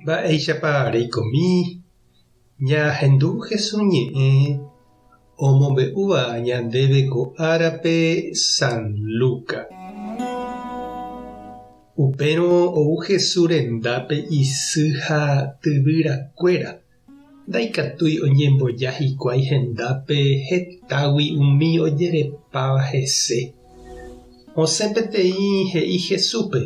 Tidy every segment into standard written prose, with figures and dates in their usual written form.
Mba'éichapa reikomi ñahendu Jesús ñe'ẽ omombe'úva ñandéve ko árape San Lucas. Upérõ ou Jesús rendápe isy ha tyvyrakuéra, ndaikatúi oñemboja hikuái hendápe hetágui umi ojerepáva hese. Osẽ peteĩ he'i Jesúspe,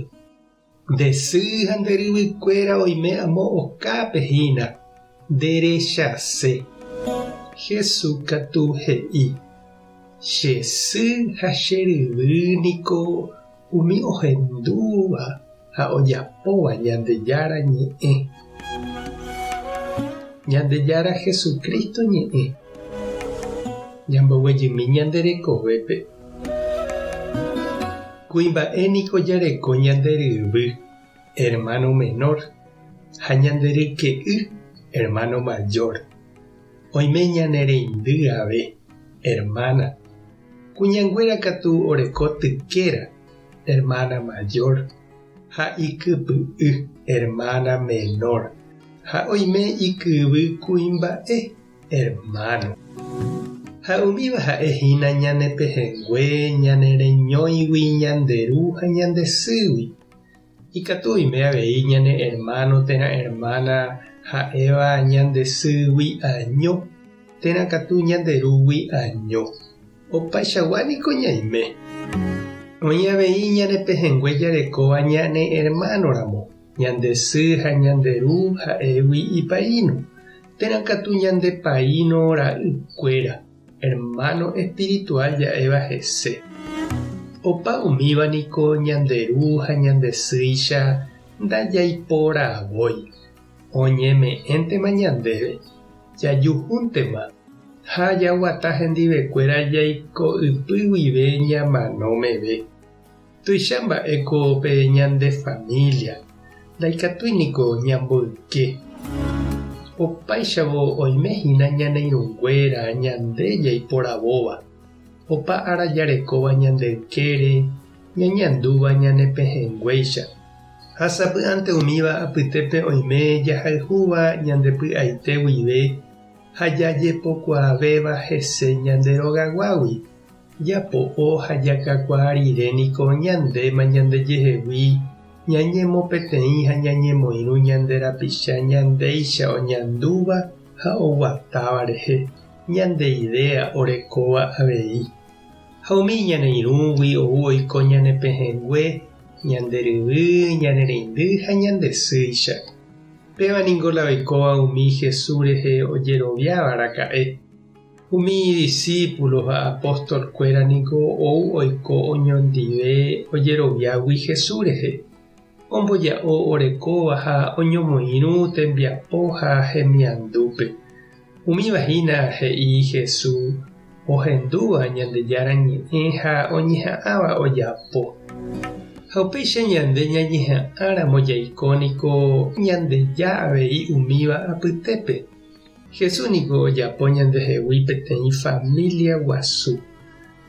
Nde sy ha nde ryvykuéra oime amo okápe hína, nde rechase. Jesús katu he'i, Che sy ha che ryvy niko umi ohendúva ha ojapóva Ñandejára ñe'ẽ. Ñandejára Jesucristo ñe'ẽ. Ñamboguejymi ñande rekovépe. Kuimba'e niko jareko ñande ryvy, hermano menor, ha ñande ryke'y, hermano mayor. Oime ñane reindy ave, hermana. Kuñanguéra katu oreko tykéra, hermana mayor, ha ikypy'y, hermana menor, ha oime ikyvy kuimba'e, Hermano. Ha umíva ha'e hína ñane pehẽngue ñane reñóigui ñande ru ha ñande sýgui. Ikatu oime avei ñane hermano térã hermana ha'éva ñande sýgui año, térã katu ñande rúgui año. Opaichagua niko ñaime. Oĩ avei ñane pehẽngue jarekóva ñane hermano ramo, ñande sy ha ñande ru ha'égui ipaíno. Térã katu ñande paíno ra'ykuéra, hermano espiritual ja'éva hese. Opa umíva niko ñande ru ha ñande sýicha ndajaiporavói, oñeme'ẽntema ñandéve, jajuhúntema ha jaguata hendivekuéra jaiko ypy guive ñamano meve. Tuicha mba'éko pe ñande familia, ndaikatúi niko ñamboyke. Opáichavo oime hína ñane irũnguéra ñande jaiporavóva, opa ára jarekóva ñande ykére, ñañandúva ñane pehẽnguéicha. Ha sapy'ánte umíva apytépe oime jahayhúva ñande py'aite guive ha jajepokuaavéva hese ñande rogaguágui. Japo'o ha jakakuaa rire niko ñandéma ñandejehegui ñañemopeteĩ ha ñañemoirũ ñande rapicha ñandéicha oñandúva ha oguatáva rehe, ñande idea orekóva avei. Ha umi ñane irũgui ou oiko ñane pehẽngue, ñande ryvy, ñane reindy ha ñande sýicha. Péva ningo la oikóva umi Jesús rehe ojeroviáva raka'e. Umi idisípulo ha apóstol-kuéra niko ou oiko oñondive ojeroviágui Jesús rehe, omboja'o orekóva ha oñomoirũ tembiapo ha hemiandúpe. Umíva hína he'i Jesús ohendúva Ñandejára Ñe'ẽ ha oñeha'ãva ojapo. Ha upéicha ñande ñañeha'ãramo jaiko niko ñandeja avei umíva apytépe. Jesús niko ojapo ñandehegui peteĩ família guasu,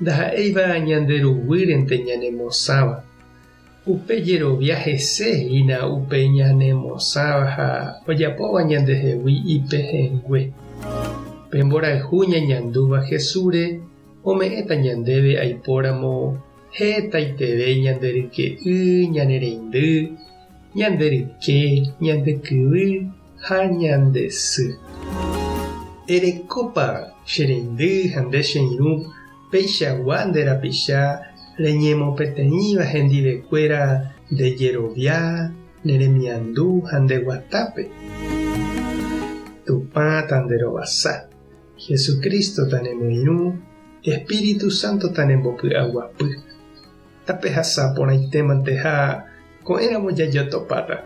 ndaha'éiva ñande ruguýrente ñanemosãva. Upe jerovia hese hína upe ñanemosãva ha ojapóva ñandehegui ipehẽngue. Pe mborayhu ñañandúva Jesúsre ome'ẽta ñandéve aipóramo hetaiteve ñande ryke'y, ñane reindy, ñande ryke, ñande kyvy, Ha ñande sy. Erekópa che reindy ha nde che irũ peichagua nde rapicha reñemopeteĩva hendivekuéra nde jerovia, ne remiandu ha nde guatápe? Tupã tanderovasa, Jesucristo tanemoirũ, Espíritu Santo tanembopy'aguapy. Tapehasa porãitémante ha ko'ẽramo jajotopáta.